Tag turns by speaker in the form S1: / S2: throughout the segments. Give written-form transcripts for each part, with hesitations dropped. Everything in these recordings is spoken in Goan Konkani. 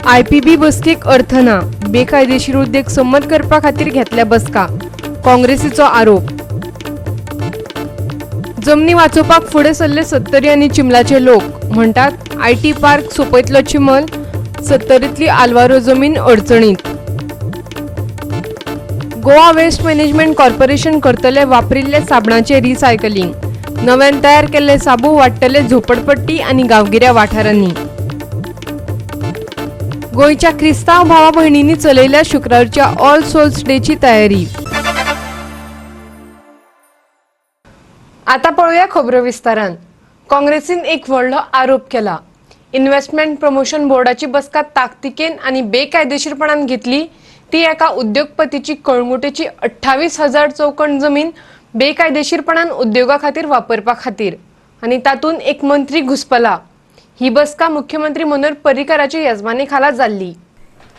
S1: आयपीबी बसकेक अर्थ ना. बेकायदेशीर उद्देग संमत करपा खातीर घेतल्या बसका, काँग्रेसीचो आरोप. जमनी वाचोवपाक फुडें सरले सत्तरी आनी चिंबलाचे लोक, म्हणटात IT park सोंपयतलो चिंबल, सत्तरींतली आल्वारो जमीन अडचणीत. गोवा वेस्ट मॅनेजमेंट कॉर्पोरेशन करतले वापरिल्ले साबणाचें रिसायकलिंग. नव्यान तयार केल्ले साबू वाडटले झोपडपट्टी आनी गांवगिऱ्या वाठारांनी. गोंयच्या क्रिस्तांव भावा भयणींनी चलयल्या शुक्रारच्या ऑल सोल्स डेची तयारी. आता पळोवया खबरो विस्तारान. काँग्रेसीन एक व्हडलो आरोप केला. इन्व्हेस्टमेंट प्रमोशन बोर्डाची बसका ताकतिकेन आनी बेकायदेशीरपणान घेतली ती एका उद्योगपतीची कळंगुटेची 28,000 चौखण जमीन बेकायदेशीरपणान उद्योगा खातीर वापरपा खातीर आनी तातूंत एक मंत्री घुसपला. ही बसका मुख्यमंत्री मनोहर पर्रीकाराच्या येजमानी खाला जाल्ली.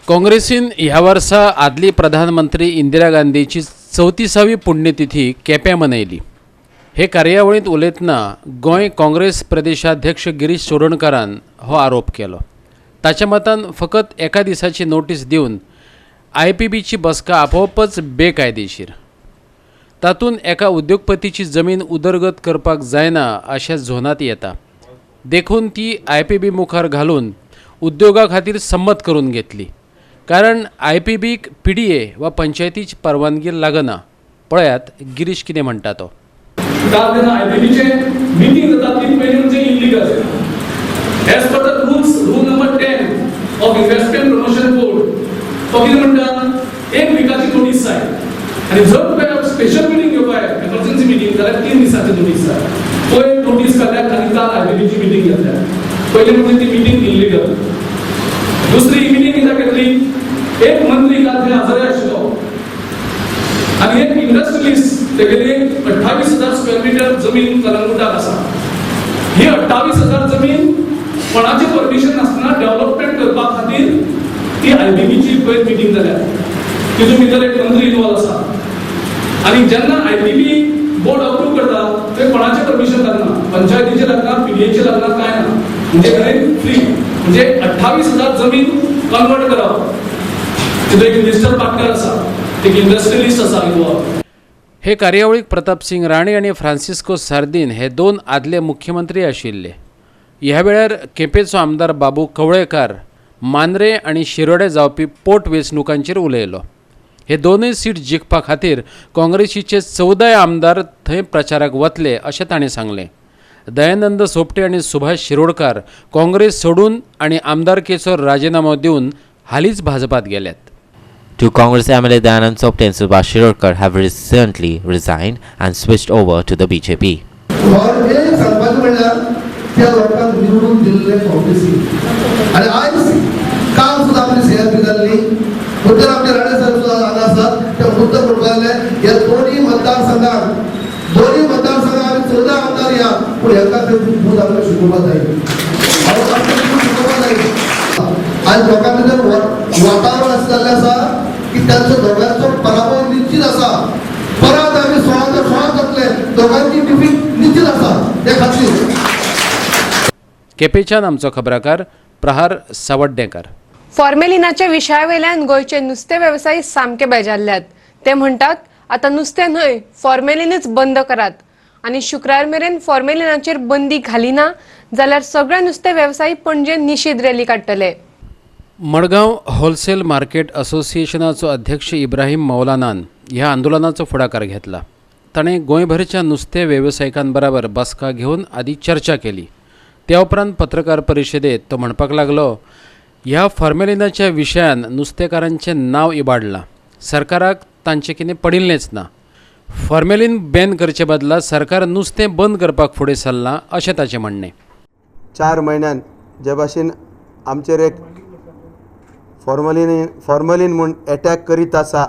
S2: काँग्रेसीन ह्या वर्सा आदली प्रधानमंत्री इंदिरा गांधीची 34वी पुण्यतिथी केप्यां मनयली. हे कार्यावळींत उलयतना गोंय काँग्रेस प्रदेशाध्यक्ष गिरीश चोडणकारान हो आरोप केलो. ताच्या मतान फकत एका दिसाची नोटीस दिवन आयपीबीची बसका आपोवपच बेकायदेशीर. तातूंत एका उद्योगपतीची जमीन उदरगत करपाक जायना अशा झोनांत येता, देखून ती आयपीबी मुखार घालून उद्योगा खातीर संमत करून घेतली, कारण आयपीबीक पीडीए वा पंचायतीची परवानगी लागना. पळयात गिरीश कितें म्हणटा तो.
S3: काल तेन्ना आयपीबीचे मिटींग जाता ती पयलीं म्हणजे illegal. As per the rules, rule number 10 of Investment Promotion Board, तो कितें म्हणटा, एक विकाची नोटीस जाय आनी जर तुका स्पेशल मिटींग घेवपाक जाय, एमर्जन्सी मिटींग, जाल्यार 3 दिसांची नोटीस जाय. पयर नोटीस काडल्यात आनी काल आयपीबीची मिटींग घेतल्या. पयलीं म्हणजे ती मिटींग इलिगल. दुसरी मिटींग कित्याक घेतली? एक मंत्री काल थंय हजर आशिल्लो आनी एक इंडस्ट्रियलिस्ट, तेगेली 28,000 स्क्वेअर मिटर जमीन कलंगुटाक आसा. ही 28,000 जमीन कोणाचें परमिशन नासतना डेव्हलपमेंट करपा खातीर ती आयपीबीची पयर मिटींग जाल्या. तितून भितर एक मंत्री इनवॉल्व आसा आनी जेन्ना आयपीबी बोर्ड अप्रूव करता थंय कोणाचें परमिशन लागना, पंचायतीचें लागना, पीडीएचें लागना, कांय ना. म्हणजे थंय फ्री, म्हणजे 28,000 जमीन कन्वर्ट करप. तितून एक मिनिस्टर पार्टनर आसा, एक इंडस्ट्रियलिस्ट आसा इनवॉल्व.
S2: हे कार्यावळीक प्रताप सिंग राणे आनी फ्रांसिस्को सार्दीन हे दोन आदले मुख्यमंत्री आशिल्ले. ह्या वेळार केपेंचो आमदार बाबू कवळेकार मांद्रे आनी शिरोडे जावपी पोट वेंचणुकांचेर उलयलो. हे दोनूय सीट जिखपा खातीर काँग्रेसीचे 14 आमदार थंय प्रचाराक वतले अशें ताणें सांगलें. दयानंद सोपटे आनी सुभाष शिरोडकार काँग्रेस सोडून आनी आमदारकेचो राजिनामो दिवन हालींच भाजपात गेल्यात.
S4: Two Congress MLA Dayanand Sopte and Subhash Shirodkar have recently resigned and switched over to the BJP.
S5: हे सांगपाचें म्हणल्यार त्या लोकांक निवडून दिल्ले काँग्रेसी आनी आयज काल सुद्दां आपली सीआरपी जाल्ली. मुद्दल आमचे राणे साहेब सुद्दां हांगा आसात. ते मुद्दल म्हणपाक लागले, ह्या दोन्ही मतदारसंघात आमी 14 आमदार या, पूण हेका थंय बूथ आमकां शिकोवपाक जाय, आमकां शिकोवपाक जाय. आज लोकां भितर वातावरण अशें जाल्लें आसा की तांचो दोगांचो पराभव निश्चित आसा. परत आमी 16 ते 16 जातले, दोगांची डिफीट निश्चित आसा ते खातीर.
S2: केपेंच्यान आमचो खबराकार प्रहार सावड्डेकर.
S1: फॉर्मेलिनाच्या विशयावेल्यान गोंयचे नुस्तें वेवसायी सामके बेजारल्यात. ते म्हणटात, आतां नुस्तें न्हय, फॉर्मेलिनच बंद करात आनी शुक्रार मेरेन फॉर्मेलिनाचेर बंदी घाली ना जाल्यार सगळे नुस्तें वेवसायी पणजे निशेध रॅली काडटले.
S2: मडगांव होलसेल मार्केट असोसिएशनाचो अध्यक्ष इब्राहीम मौलानान ह्या आंदोलनाचो फुडाकार घेतला. ताणें गोंयभरच्या नुस्तें वेवसायिकां बराबर बसका घेवन आदी चर्चा केली. त्या उपरांत पत्रकार परिशदेत तो म्हणपाक लागलो, ह्या फॉर्मेलिनाच्या विशयान नुस्तेकारांचें नांव इबाडलां. सरकाराक तांचें कितें पडिल्लेंच ना. फॉर्मेलीन बॅन करचे बदला सरकार नुस्तें बंद करपाक फुडें सरलां अशें ताचें म्हणणें.
S6: 4 म्हयन्यान जे भाशेन आमचेर एक फॉर्मलीन म्हूण एटॅक करीत आसा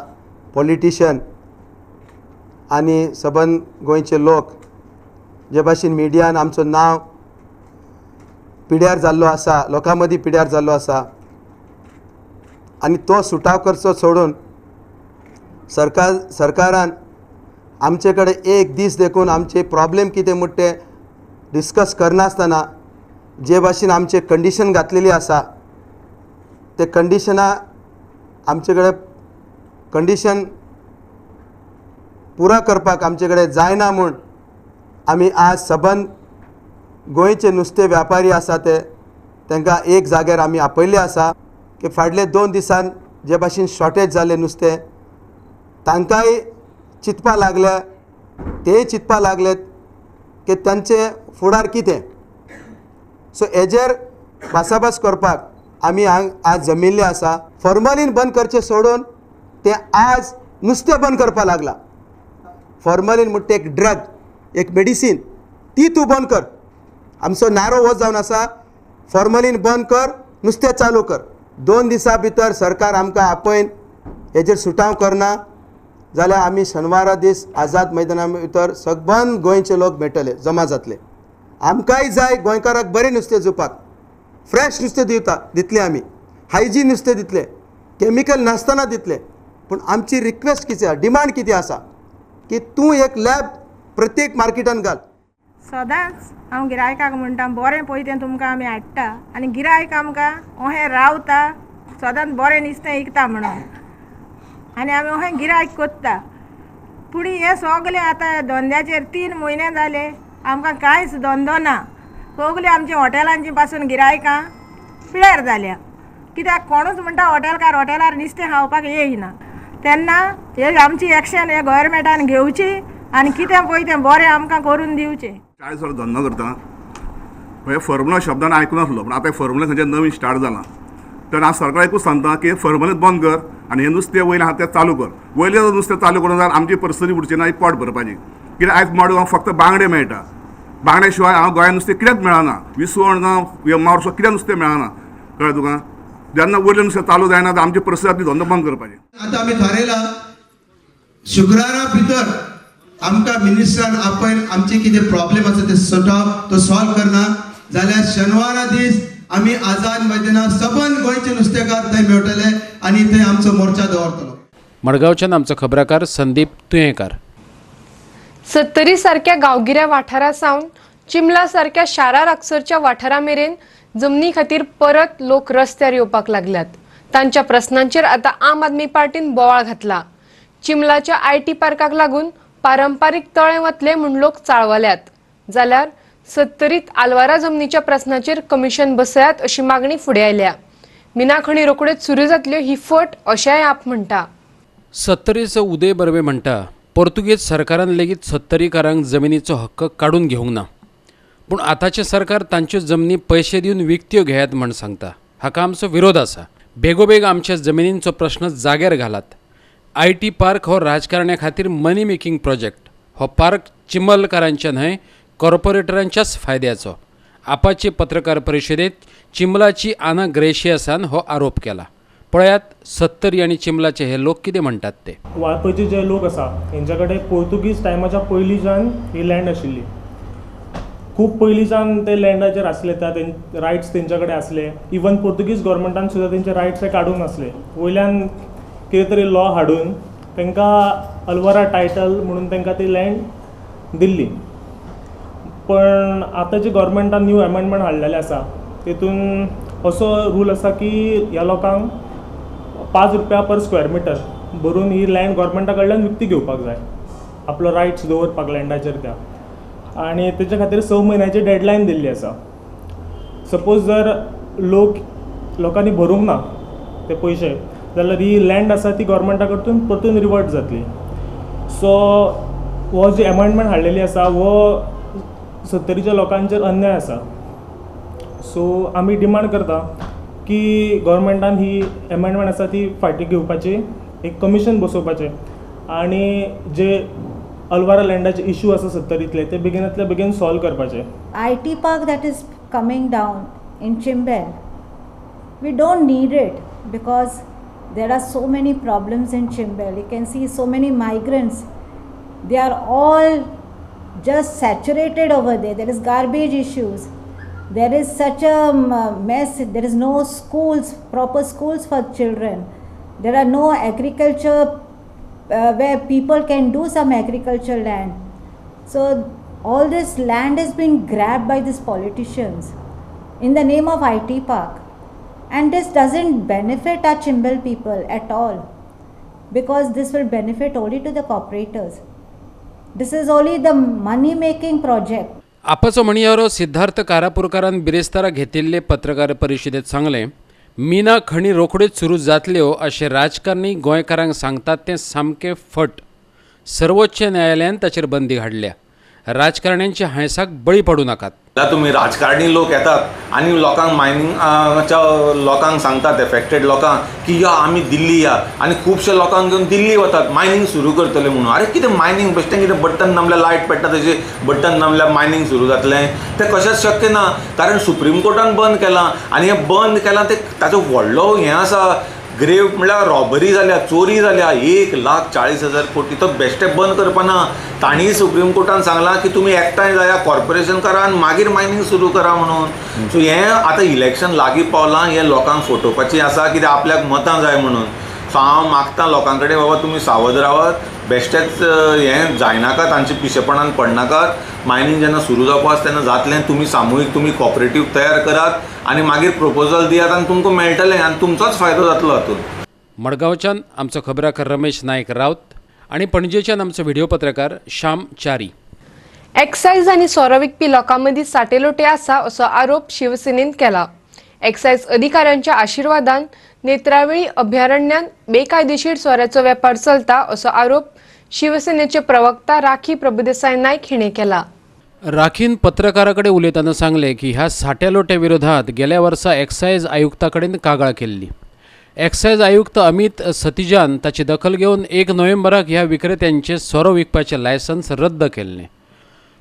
S6: पॉलिटिशन आनी सबंद गोंयचे लोक, जे भाशेन मिडियान आमचो नांव पिड्यार जाल्लो आसा, लोकां मदीं पिड्यार जाल्लो आसा आनी तो सुटाव करचो सोडून सरकारान आमचे कडेन एक दीस देखून आमचे प्रॉब्लेम कितें म्हूण ते डिस्कस करनासतना जे भाशेन आमचे कंडिशन घातलेली आसा. ते कंडिशनां आमचे कडेन कंडिशन पुरा करपाक आमचे कडेन जायना म्हूण आमी आज सबंद गोंयचे नुस्तें व्यापारी आसा ते तांकां एक जाग्यार आमी आपयल्ले आसा की फाटले 2 दिसान जे भाशेन शॉर्टेज जालें नुस्तें तांकांय चिंतपा लागल्या, तेय चिंतपा लागले की तांचे फुडार कितें. सो हेजेर भासाभास करपाक आमी आज जमिल्ले आसा. फॉर्मलीन बंद करचें सोडून ते आज नुस्तें बंद करपाक लागला. फॉर्मलीन म्हणटा एक ड्रग, एक मेडिसीन, ती तूं बंद कर. आमचो नारो हो जावन आसा, फॉर्मलीन बंद कर, नुस्तें चालू कर. 2 दिसां भितर सरकार आमकां आपयन हेजेर सुटाव करना जाल्यार आमी शेनवारा दीस आझाद मैदाना भितर सबंद गोंयचे लोक मेळटले, जमा जातले. आमकांय जाय गोंयकाराक बरें नुस्तें दिवपाक, फ्रेश नुस्तें दितले आमी, हायजीन नुस्तें दितले, केमिकल नासतना दितले. पूण आमची रिक्वेस्ट कितें आसा, डिमांड कितें आसा की तूं एक लॅब प्रत्येक मार्केटान घाल.
S7: सदांच हांव गिरायकाक म्हणटा बरें पळय तें तुमकां आमी हाडटा आनी गिरायक आमकां अहें रावता सदांच बरें नुस्तें विकता म्हणून आनी आमी अहें गिरायक कोत्ता. पूण हें सगलें आतां धंद्याचेर 3 म्हयने जाले आमकां कांयच धंदो ना. सगळीं आमची हॉटेलांची पासून गिरायकां पिळ्यार जाल्या कित्याक कोणूच म्हणटा हॉटेलकार हॉटेलार नुस्तें खावपाक येयना. तेन्ना हे आमची एक्शन हे गव्हर्मेंटान घेवची आनी कितें पळय तें बरें आमकां करून दिवचें.
S8: 40 वर्सां धंदो करता, हे फॉर्मुला शब्दान आयकून आसलो, पूण आतां फॉर्मुला खंयचें नवीन स्टार्ट जालां. तर हांव सरकार एकूच सांगता की फॉर्मुला बंद कर आनी हें नुस्तें वयलें आहा तें चालू कर. वयलें जर नुस्तें चालू करूं जाल्यार आमची परिस्थिती उरची ना, ही पोट भरपाची. कित्याक आयज मडगांव फक्त बांगडे मेळटा, बांगड्या शिवाय हांव गोंयांत नुस्तें कित्याक मेळना, विसवण ना, मावसो कित्याक नुस्तें मेळना. कळ्ळें तुका? जेन्ना वयलें नुस्तें चालू जायना तर आमची परिस्थिती आपली धंदो बंद करपाची.
S5: आतां आमी थारयलां शुक्रारा भितर आमकां मिनिस्टरान आपयन आमचे कितें प्रॉब्लेम आसा ते सॉर्ट तो सॉल्व करना जाल्यार शेनवारा दीस आमी आझाद मैदानार सबंद गोंयचे नुस्तेकार थंय मेळटले आनी थंय आमचो मोर्चा दवरतलो.
S2: मडगांवच्यान आमचो खबराकार संदीप तुयेंकार.
S1: सत्तरी सारक्या गांवगिऱ्या वाठारा सावन चिमला सारक्या शारा लागसरच्या वाठारा मेरेन जमनी खातीर परत लोक रस्त्यार येवपाक लागल्यात. तांच्या प्रस्नांचेर आतां आम आदमी पार्टीन बोवाळ घातला. चिमलाच्या IT पार्काक लागून पारंपारीक तळें वतले म्हूण लोक चाळवल्यात, जाल्यार सत्तरीत आलवारा जमनीच्या प्रस्नाचेर कमिशन बसयात अशी मागणी फुडें आयल्या. मिना खणी रोखड्योच सुरू जातल्यो ही फट अशेंय आप म्हणटा.
S2: सत्तरीचो उदय बर्वे म्हणटा पोर्तुगेज सरकारान लेगीत सत्तरीकारांक जमिनीचो हक्क काडून घेवंक ना, पूण आतांचें सरकार तांच्यो जमनी पयशे दिवन विकत्यो घेयात म्हण सांगता. हाका आमचो विरोध आसा. बेगोबेग आमच्या जमिनींचो प्रश्न जाग्यार घालात. IT park हो राजकारण्या खातीर मनी मेकिंग प्रोजेक्ट. हो पार्क चिंबलकारांच्या न्हय कॉर्पोरेटरांच्याच फायद्याचो. आपाचे पत्रकार परिशदेत चिंबलाची आना ग्रेशियसान हो आरोप केला. पळयात सत्तरी आनी चिंबलाचे हे लोक कितें म्हणटात ते.
S9: वाळपयचे जे लोक आसा हेंच्या कडेन पोर्तुगीज टायमाच्या पयलींच्यान ही लँड आशिल्ली. खूब पयलींच्यान ते लँडाचेर आसले, त्या रायट्स तेंच्या कडेन आसले. इवन पोर्तुगीज गव्हर्मेंटान सुद्दां तेंचे रायट्स हे काडूंक नासले. वयल्यान कितें तरी लॉ हाडून तांकां अल्वारा टायटल म्हणून तांकां ती लँड दिल्ली. पण आतां जे गव्हर्मेंटान न्यू एमेंडमेंट हाडलेले आसा तेतून असो रूल आसा की ह्या लोकांक 5 रुपया पर स्क्वेअर मिटर भरून ही लँड गव्हर्मेंटा कडल्यान विकती घेवपाक जाय, आपलो रायट्स दवरपाक लँडाचेर त्या. आनी तेच्या खातीर 6 म्हयन्याची डेडलायन दिल्ली आसा. सपोज जर लोकांनी भरूंक ना ते पयशे जाल्यार ही लँड आसा ती गव्हर्मेंटा कडसून परतून रिवर्ट जातली. सो हो जी एमेंडमेंट हाडलेली आसा हो सत्तरीच्या लोकांचेर अन्याय आसा. सो आमी डिमांड करता की गव्हर्मेंटान ही एमेंडमेंट आसा ती फाटीं घेवपाची, एक कमिशन बसोवपाचें आनी जे अल्वारा लँडाचे इशू आसा सत्तरींतले ते बेगिनांतले बेगीन सॉल्व करपाचे.
S10: IT park that is coming down in Chimbel, we don't need it because there are so many problems in Chimbel. You can see so many migrants, they are all just saturated over there. There is garbage issues, there is such a mess, there is no schools, proper schools for children, there are no agriculture where people can do some agriculture land. So all this land has been grabbed by these politicians in the name of IT park. And this doesn't benefit our Chimbel people at all, because this will benefit only to the corporators. This is only the money making project.
S2: आपाचो म्हणयारो Siddharth कारापुरकारान बिरेस्तारा घेतिल्ले पत्रकार परिशदेत सांगलें, मिना खणी रोखड्योच सुरू जातल्यो अशें राजकारणी गोंयकारांक सांगतात तें सामकें फट. सर्वोच्च न्यायालयान ताचेर बंदी हाडल्या. राजकारण्यांच्या हांयसाक बळी पडूं नाकात.
S11: तुमी राजकारणी लोक येतात आनी लोकांक मायनिंगाच्या लोकांक सांगतात, एफेक्टेड लोकांक की या आमी दिल्ली या, आनी खुबशे लोकांक घेवन दिल्ली वतात मायनींग सुरू करतले म्हणून. अरे कितें मायनींग, बेश्टें कितें बटन दामल्यार लायट पेट्टा तशें बटन दामल्यार मायनींग सुरू जातलें, तें कशेंच शक्य ना. कारण सुप्रीम कोर्टान बंद केलां आनी हें बंद केलां तें ताचो व्हडलो हें आसा ग्रेव, म्हणल्यार रॉबरी जाल्या, चोरी जाल्या 1,40,000 कोटी. तो बेश्टें बंद करपा ना. तांणी सुप्रीम कोर्टान सांगलां की तुमी एकठांय जाया, कॉर्पोरेशन करा आनी मागीर मायनींग सुरू करा म्हणून. सो हें आतां इलेक्शन लागीं पावलां, हें लोकांक फटोवपाचें आसा कित्याक आपल्याक मतां जाय म्हणून. सो हांव मागता लोकां कडेन, बाबा तुमी सावध रावात, बेश्टेच हें जायनाका, तांचे पिशेपणान पडनाकात. मायनींग जेन्ना सुरू जावपा आसा तेन्ना जातलें. तुमी सामुहीक तुमी कॉपरेटीव तयार करात आनी मागीर प्रपोजल दियात आनी तुमकां मेळटलें आनी तुमचोच फायदो जातलो हातूंत.
S2: मडगांवच्यान आमचो खबराकार रमेश नायक रावत आनी पणजेच्यान आमचो व्हिडिओ पत्रकार श्याम च्यारी.
S1: एक्सायज आनी सोरो विकपी लोकां मदीं साटेलोटे आसा असो आरोप शिवसेनेन केला. एक्सायज अधिकाऱ्यांच्या आशिर्वादान नेत्रावळी अभयारण्यान बेकायदेशीर सोऱ्याचो वेपार चलता असो आरोप शिवसेनेचे प्रवक्ता राखी प्रभुदेसाय नायक हिणे केला.
S2: राखीन पत्रकारा कडेन उलयतना सांगलें की ह्या साट्यालोट्या विरोधात गेल्या वर्सा एक्सायज आयुक्ता कडेन कागाळ केल्ली. एक्सायज आयुक्त अमित सतिजान ताची दखल घेवन 1 नोव्हेंबराक ह्या विक्रेत्यांचे सोरो विकपाचें लायसन्स रद्द केल्लें.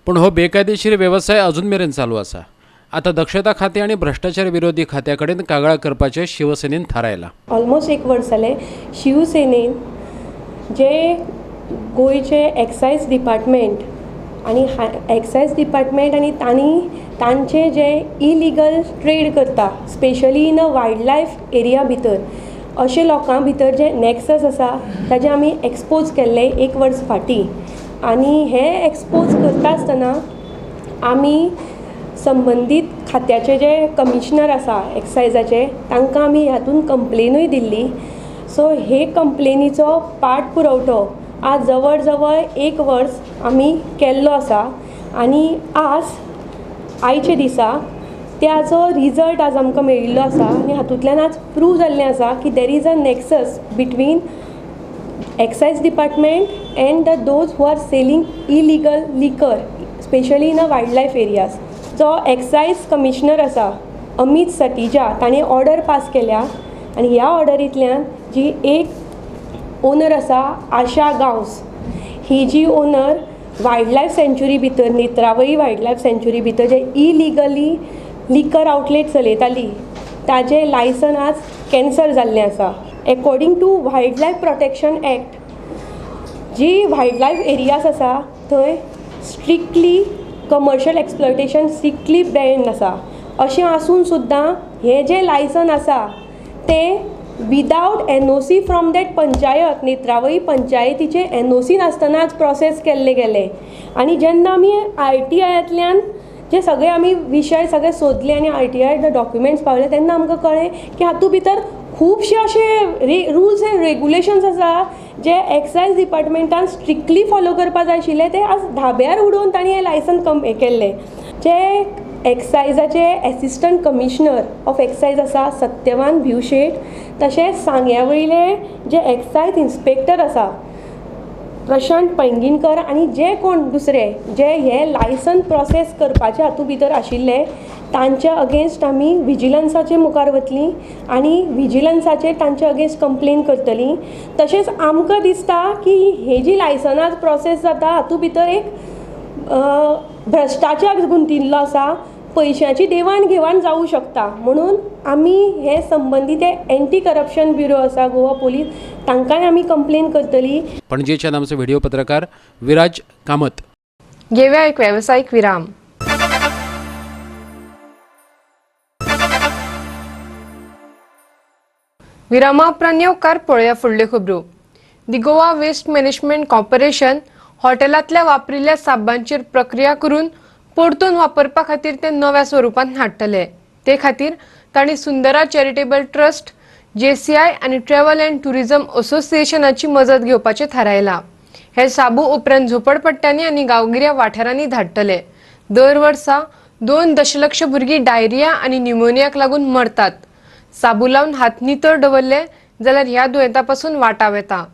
S2: पूण हो बेकायदेशीर वेवसाय अजून मेरेन चालू आसा. आतां दक्षता खातें आनी भ्रश्टाचार विरोधी खात्या कडेन कागाळ करपाचें शिवसेनेन थारायलां.
S12: ऑलमोस्ट 1 वर्स जालें शिवसेनेन जे गोंयचे एक्सायज डिपार्टमेंट आनी एक्सायज डिपार्टमेंट आनी तांणी तांचे जे इलिगल ट्रेड करता, specially in a wild life area भितर, अशे लोकां भितर जे नॅक्सस आसा ताजें आमी एक्सपोज केल्लें 1 वर्स फाटीं. आनी हे एक्सपोज करता आसतना आमी संबंदीत खात्याचे जे कमिशनर आसा एक्सायजाचे तांकां आमी हातून कंप्लेनूय दिल्ली. सो हे कंप्लेनीचो पाठ पुरवठो आज जवळ जवळ 1 वर्स आमी केल्लो आसा आनी आज आयचे दिसा त्याचो रिजल्ट आज आमकां मेळिल्लो आसा आनी हातूंतल्यान आज प्रूव जाल्लें आसा की there is a nexus between excise department and the those who are selling illegal liquor, specially in a wild life areas. जो एक्सायज कमिशनर आसा अमित सतिजा ताणें ऑर्डर पास केल्या आनी ह्या ऑर्डरींतल्यान जी एक ओनर आसा आशा गांवस, ही जी ओनर वायल्ड लायफ सँच्युरी भितर, नेत्रावळी वायल्ड लायफ सँच्युरी भितर जे इलिगली लिकर आउटलेट चलयताली ताजें लायसन आज कॅन्सल जाल्लें आसा. According to wild life protection act ji wild life areas आसा थंय strictly commercial exploitation strictly ban आसा. अशें आसून सुद्दां हें जें लायसन आसा तें without NOC from that panchayat, Netravali पंचायतीचे एनओसी नासतनाच प्रोसेस केल्ले गेले. आनी जेन्ना आमी आरटीआयांतल्यान जे सगळे आमी विशय सगळे सोदले आनी आरटीआय डॉक्युमेंट्स पावले तेन्ना आमकां कळ्ळें की हातूंत भितर खुबशे अशे रुल्स एंड रेगुलेशन्स आसा जे एक्सायज डिपार्टमेंटान स्ट्रिक्टली फॉलो करपा जाय आशिल्ले ते आज धाब्यार उडोवन तांणी हें लायसन कम हें केल्लें. जे एक्सायजाचे एसिस्टंट कमिशनर ऑफ एक्सायज आसा सत्यवान भिवशेट, तशेंच सांग्या वयले जे एक्सायज इन्स्पेक्टर आसा प्रशांत पैंगीणकर आनी जे कोण दुसरे जे हे लायसन प्रोसेस करपाचे हातूंत भितर आशिल्ले तांच्या अगेन्स्ट आमी विजिलन्साचे मुखार वतलीं आनी विजिलन्साचेर तांचे अगेन्स्ट कंप्लेन करतलीं. तशेंच आमकां दिसता की ही जी लायसनां प्रोसेस जाता हातूंत भितर एक भ्रश्टाचार गुंतिल्लो आसा, पयशांची देवाण घेवाण जावूं शकता. म्हणून आमी हे संबंदीत एंटी करप्शन ब्युरो आसा गोवा पुलीस तांकांय आमी कंप्लेन करतली.
S2: पणजेच्यान आमचो व्हिडिओ पत्रकार विराज कामत.
S1: घेवया एक वेवसायीक विराम. विरामा उपरांत येवकार पळोवया फुडल्यो खबरो. The Goa waste management corporation हॉटेलांतल्या वापरिल्ल्या साबांचेर प्रक्रिया करून परतून वापरपा खातीर ते नव्या स्वरुपांत हाडटले. ते खातीर तांणी सुंदरा चॅरिटेबल ट्रस्ट, जेसीआय आनी ट्रॅव्हल अँड टुरिझम असोसिएशनाची मजत घेवपाचें थारायलां. हे साबू उपरांत झोपडपट्ट्यांनी आनी गांवगिऱ्या वाठारांनी धाडटले. दर वर्सा 2 दशलक्ष भुरगीं डायरिया आनी न्युमोनियाक लागून मरतात. साबू लावन हात नितळ दवरले जाल्यार ह्या दुयेंता पासून वाटाव येता.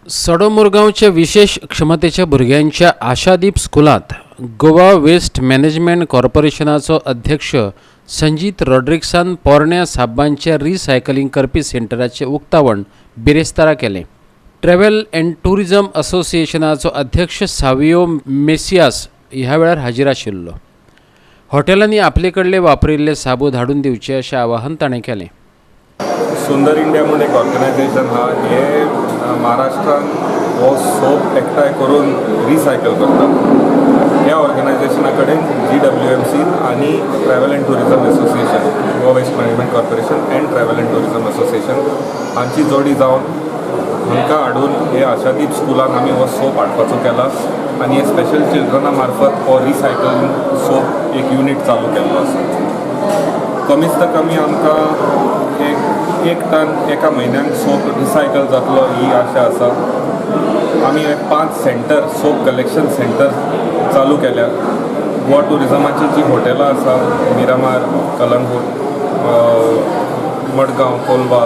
S2: सडो मुरगांवच्या विशेष क्षमतेच्या भुरग्यांच्या आशादीप स्कुलांत गोवा वेस्ट मॅनेजमेंट कॉर्पोरेशनाचो अध्यक्ष संजीत रॉड्रिक्सान पोरण्या साबांचें रिसायकलिंग करपी सेंटराचें उक्तावण बिरेस्तारा केलें. ट्रॅव्हल अँड टुरिझम असोसिएशनाचो अध्यक्ष सावियो मेसियास ह्या वेळार हाजीर आशिल्लो. हॉटेलांनी आपले कडले वापरिल्ले साबू धाडून दिवचे अशें आवाहन ताणें केलें.
S13: सुंदर इंडिया म्हूण एक ऑर्गनायझेशन आहा, हे महाराष्ट्रान हो सोप एकठांय करून रिसायकल करता. ह्या ऑर्गनायझेशना कडेन GWMC आनी travel and tourism association, Goa waste management corporation and travel and tourism association हांची जोडी जावन हांकां हाडून हे आशादीप स्कुलान आमी हो सोप हाडपाचो केला आनी हे स्पेशल चिल्ड्रना मार्फत हो रिसायकलिंग सोप एक युनीट चालू केल्लो आसा. कमीत तर कमी आमकां एक टन एका म्हयन्याक सोप रिसायकल जातलो ही आशा आसा. आमी एक 5 सेंटर सोप कलेक्शन सेंटर चालू केल्या. गोवा टुरिजमाची जी हॉटेलां आसा, मिरामार, कलंगूट, मडगांव, कोलवा,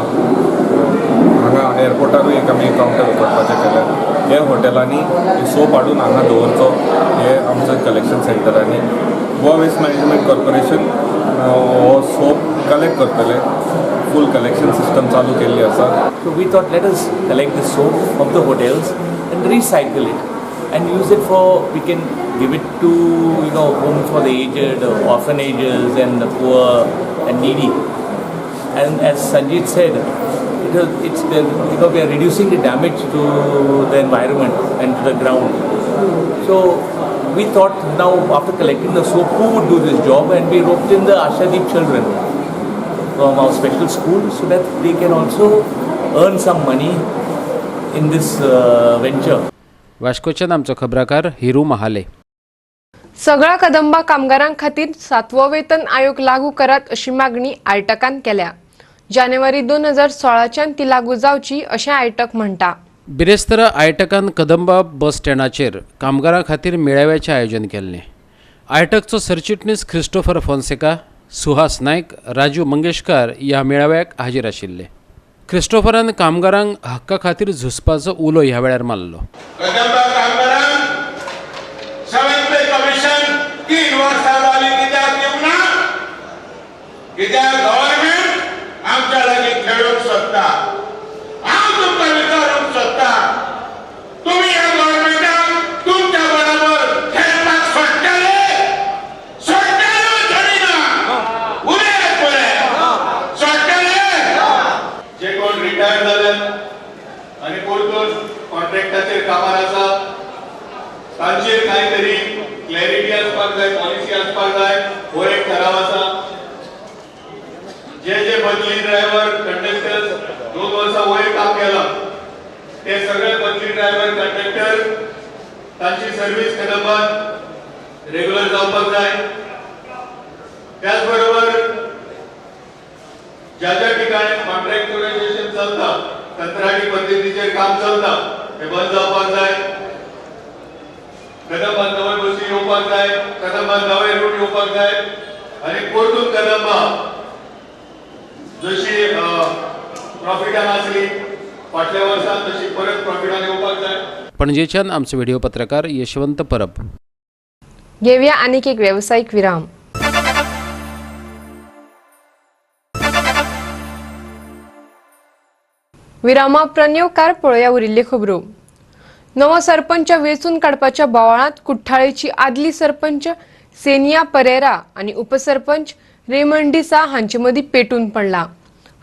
S13: हांगा एअरपोर्टारूय एक आमी कावंटर उगडपाचें केलें. हे हॉटेलांनी सोप हाडून हांगा दवरचो हे आमच्या कलेक्शन सेंटरांनी. गोवा वेस्ट मॅनेजमेंट कॉर्पोरेशन हो सोप कलेक्ट करतले. फूल कलेक्शन सिस्टम चालू केल्ली आसा.
S14: So we thought let us collect the soap from the hotels and recycle it and use it for, we can give it to, you know, homes for the aged, orphanages and the poor and needy. And as Sanjeet said, it's you know, we are reducing the damage to the environment and to the ground. So we thought now after collecting the soap, who would do this job? And we roped in the Ashadeep children from our special school so that they can also earn some money in this venture.
S2: वास्कोच्यान आमचो खबराकार हिरू महाले.
S1: सगळ्या कदंबा कामगारां खातीर 7वो वेतन आयोग लागू करात अशी मागणी आयटकान केल्या. जानेवारी 2016च्यान ती लागू जावची अशें आयटक म्हणटा.
S2: बिरेस्तारा आयटकान कदंबा बस स्टँडाचेर कामगारां खातीर मेळाव्याचें आयोजन केल्लें. आयटकचो सरचिटणीस क्रिस्टोफर फोन्सेका, सुहास नायक, राजू मंगेशकार ह्या मेळाव्याक हाजीर आशिल्ले. क्रिस्टोफरान कामगारांक हक्का खातीर झुजपाचो उलो ह्या वेळार मारलो.
S15: कदंबा कामगारांक 7th पे कमिशन 3 वर्सां जालीं कित्याक दिवंक ना? कित्याक गव्हर्मेंट आमच्या लागीं खेळूंक सोदता. हांव तुमकां विचारूंक सोदता, तुमी ह्या गव्हर्मेंटाक तुमच्या बरोबर खेळपाक सोडटले? सोडटले सोडिना? उलयात पळय, सोडटले? जे कोण रिटायर जाल्यात आनी परतून कॉन्ट्रॅक्टाचेर कामार आसा तांचेर कांय तरी क्लॅरिटी आसपाक जाय, पॉलिसी आसपाक जाय, हो एक ठराव आसा. जे जे बदली ड्रायव्हर कंडक्टर्स 2 वर्सां वयर काम केलां ते सगळे बदली ड्रायव्हर कंडक्टर तांची सर्वीस कदंबात रेगुलर जावपाक जाय. त्याच बरोबर ज्या ज्या ठिकाणी कॉन्ट्रॅक्टरायझेशन चलता, कंत्राटी पद्दतीचेर काम चलता हे बंद जावपाक जाय. कदंबा नवे बसी येवपाक जाय, कदंबा नवे रूट येवपाक जाय आनी परतून कदंबा जशी प्रॉफिटान आसली फाटल्या वर्सां तशी परत प्रॉफिटान येवपाक जाय.
S2: पणजेच्यान आमचो व्हिडिओ पत्रकार यशवंत परब.
S1: घेवया आनीक एक वेवसायीक विराम. विरामा उपरांत येवकार पळोवया उरिल्ल्यो खबरो. नवो सरपंच वेंचून काडपाच्या बोवाळांत कुठ्ठाळेची आदली सरपंच सेनिया परेरा आनी उपसरपंच रेमंड डिसा हांचे मदीं पेटून पडला.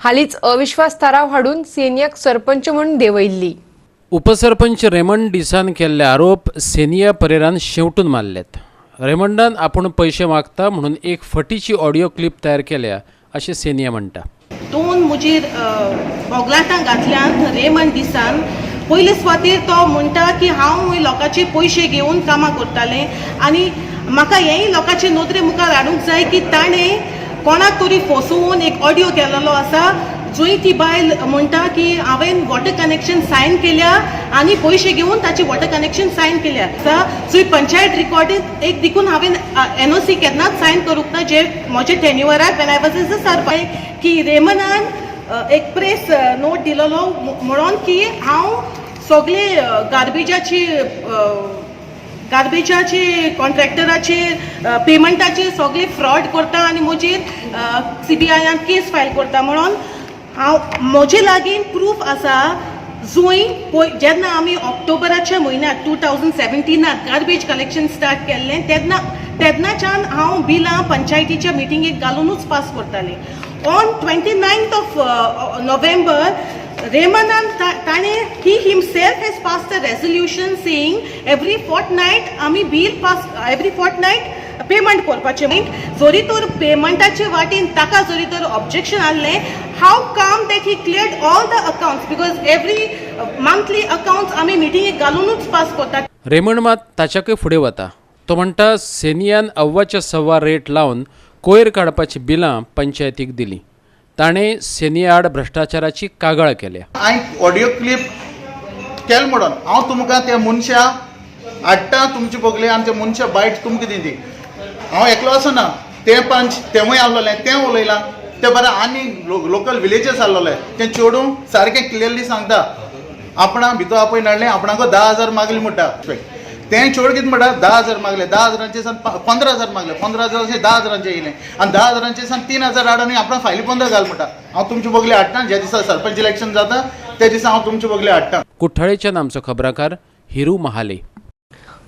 S1: हालींच अविश्वास थाराव हाडून सेनियाक सरपंच म्हूण देंवयिल्ली.
S2: उपसरपंच रेमंड डिसान केल्ले आरोप सेनिया परेरान शेंवटून मारल्यात. रेमंडान आपूण पयशे मागता म्हणून एक फटीची ऑडियो क्लिप तयार केल्या अशें सेनिया म्हणटा.
S16: दोन म्हजेर बोगलाटां घातल्यान रेमंड डिसान. पयले सुवातेर तो म्हणटा की हांव लोकांचे पयशे घेवन कामां करतालें आनी म्हाका हेंय लोकांचे नदरे मुखार हाडूंक जाय की ताणें कोणाक तरी फसोवन एक ऑडियो केलेलो आसा जंय ती बायल म्हणटा की हांवें वॉटर कनेक्शन सायन केल्या आनी पयशे घेवन ताची वॉटर कनेक्शन सायन केल्या. जंय पंचायत रिकॉर्डीन एक देखून हांवें NOC केन्नाच सायन करूंक ना जे म्हजे टेन्युअराक when I was as a sarpanch की रेमनान एक प्रेस नोट दिलेलो म्हणून की हांव सगळे गार्बेजाची गार्बेजाचे कॉन्ट्रॅक्टराचे पेमंटाचे सगळे फ्रॉड करता आनी म्हजेर CBIन केस फायल करता म्हणून हांव म्हजे लागीं प्रूफ आसा जंय पय जेन्ना आमी ऑक्टोबराच्या म्हयन्यात 2017 गार्बेज कलेक्शन स्टार्ट केल्लें तेन्ना तेन्नाच्यान हांव बिलां पंचायतीच्या मिटिंगेक घालुनूच पास करतालें. ऑन 29th of November रेमनान ताणें he himself has passed a resolution saying every fortnight आमी बील पास एवरी फोर्टनायट पेमंट करपाचें. जरी तर पेमंटाचे वाटेन ताका जरी तर ऑब्जेक्शन आहलें how come that he cleared all the accounts because every monthly accounts आमी मिटिंगेक घालुनूच पास करतात.
S2: रेमंड मात ताच्याकय फुडें वता. तो म्हणटा सेनियान अव्वाच्या सव्वा रेट लावन कोयर काडपाची बिलां पंचायतीक दिली. ताणें सेनिया आड भ्रश्टाचाराची कागाळ केल्या.
S17: हांवें ऑडियो क्लिप केल म्हणून हांव तुमकां त्या मनशा हाडटा तुमचे बगले आनी त्या मनशा बायट तुमकां दिली. हांव एकलो आसना, ते पंच तेवूय आहलोले, तें उलयलां, ते बरें आनी लोकल विलेजर्स आहलोले तें चेडूं सारकें क्लियरली सांगता आपणा भितर आपय नाडलें आपणाक 10,000 मागले म्हणटा. तें चेडूं कितें म्हणटा 10,000 मागले, 10,000 सान 15,000 मागले, 15,000 10,000 येयलें आनी 10,000 सान 3,000 हाड आनी आपणा फायली 15 घाल म्हणटा. हांव तुमचे बगले हाडटा, ज्या दिसा सरपंच इलेक्शन जाता त्या दिसा हांव तुमचे बगले हाडटा.
S2: कुठ्ठाळेच्यान आमचो खबराकार हिरू महाले.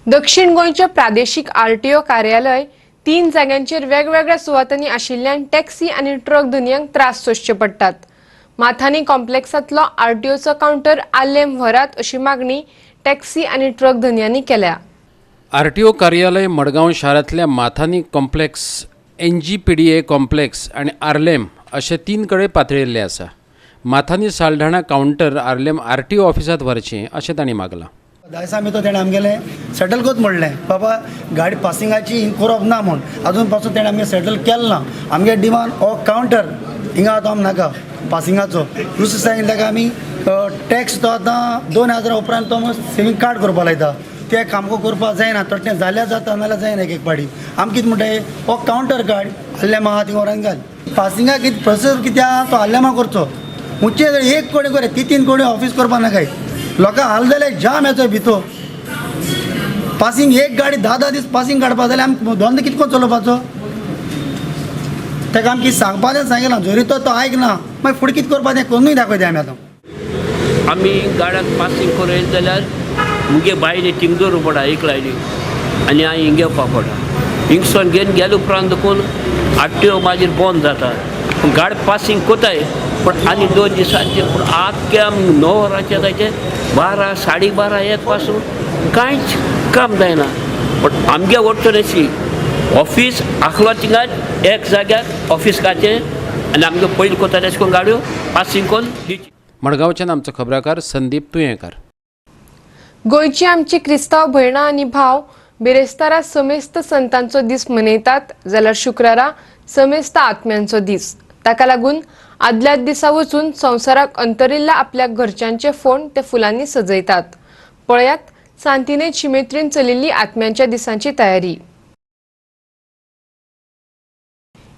S1: दक्षिण गोंयचें प्रादेशीक RTO कार्यालय 3 जाग्यांचेर वेगवेगळ्या सुवातांनी आशिल्ल्यान टॅक्सी आनी ट्रक धनयांक त्रास सोंसचे पडटात. माथानी कॉम्प्लेक्सांतलो RTOचो कावंटर आर्लेम व्हरात अशी मागणी टॅक्सी आनी ट्रक धनयांनी केल्या.
S2: RTO कार्यालय मडगांव शारांतल्या माथानी कॉम्प्लेक्स, NGPDA complex आनी आर्लेम अशे 3 कडेन पातळिल्ले आसा. माथानी सालढाणा कावंटर आर्लेम RTO ऑफिसांत व्हरचें अशें तांणी मागलां.
S18: 10 दिसां भितर तेणें आमगेलें सेटल करत म्हणलें बाबा गाडी पासिंगाची करप ना म्हूण, आजून पासून तेणें आमगें सेटल केलें ना. आमगे डिमांड हो कावंटर हिंगा आतां आम नाका पासिंगाचो. दुसरें सांगिल्लें ताका आमी टॅक्स तो आतां 2,000 उपरांत तो सेवींग कार्ड करपा लायता, तें काम करपाक जायना, तशें जाल्यार जाता नाल्यार जायना. एक एक पाटी आम कितें म्हणटाय हो कावंटर काड आल्लेमा आहा थिंगा व्हरोन घाल. पासिंगा कितें प्रोसेस कितें आहा तो आल्लेमा करचो, उंचे एक कोणी करे 3 कोणी ऑफीस करपा नाकाय. लोकां हाल जाल्यार जाम येचो भितर पासिंग एक गाडी 10-10 दीस पासिंग काडपा जाल्यार आमी धंदो कितें करून चलोवपाचो. ताका आमी कितें सांगपाचें सांगिलां, जरी तो आयकना मागीर फुडें कितें करपाचें करूनय दाखयता आमी. आतां
S19: आमी गाड्याक पासिंग करून येयले जाल्यार मुगे बायले थिंग दवरूं पडा एक लायनी आनी हांव हिंग घेवपा पडा. हिंगसोन घेवन गेले उपरांत देखून RTO मागीर बंद जाता. गाडी पासिंग कोताय पूण आनी 2 दिसांचे पूण आख्या 9 वरांचेर जायचे 12, 12:30 एक पासून कांयच काम जायना. पूण आमगे वट्टून अशी ऑफीस आखलो थिंगाच एक जाग्यार ऑफीस काचें आनी आमगे पयलीं कोताले अशें करून गाडयो पासिंग करून दिवची.
S2: मडगांवच्यान आमचो खबराकार संदीप तुयेंकार.
S1: गोंयची आमची क्रिस्तांव भयणां आनी भाव बिरेस्तारा समेस्त संतांचो दीस मनयतात, जाल्यार शुक्रारा समेस्त आत्म्यांचो दीस. ताका लागून आदल्याच दिसा वचून संवसाराक अंतरिल्ल्या आपल्या घरच्यांचे फोंड ते फुलांनी सजयतात. पळयात सांतिने शिमेत्रीन चलिल्ली आत्म्यांच्या दिसांची तयारी.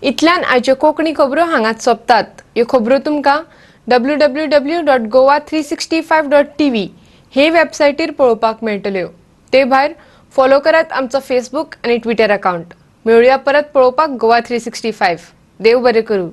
S1: इतल्यान आयच्यो कोंकणी खबरो हांगाच सोंपतात. ह्यो खबरो तुमकां www.goa365.tv हे वेबसायटीर पळोवपाक मेळटल्यो. ते भायर फॉलो करात आमचो फेसबूक आनी ट्विटर अकावंट. मेळुया परत पळोवपाक गोवा 365. देव बरें करूं.